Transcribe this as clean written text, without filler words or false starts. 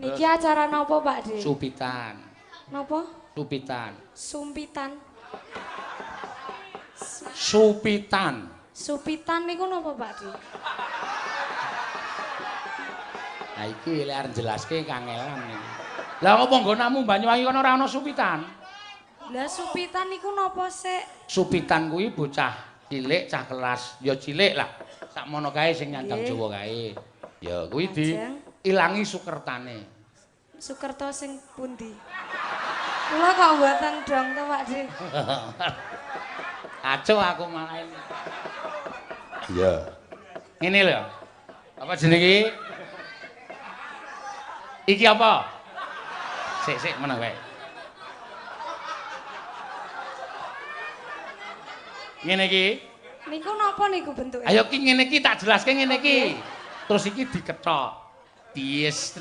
Niki acara napa, Pak De? Supitan. Napa? Supitan. Sumpitan. Supitan. Supitan niku napa, Pak De? Lah iki lek arep jelaske kangelan iki. Lah opo nggonamu Banyuwangi kono ora ana supitan? Lah supitan niku napa sik? Supitan kuwi bocah cilik, cah kelas ya cilik lah. Sakmono kae sing nyandang Jawa kae. Ya kuwi diilangi sukertane. Sukerta sing pundi? Kula kok mboten dong to, Pak De. Kacau aku malah ini. Iya. Ngene lho. Apa jenenge iki? Iki apa? Sik sik meneng wae. Ngene iki. Niku napa niku bentuke? Ayo ki ngene iki tak jelaske ngene iki. Terus iki dikethok. Ties terus.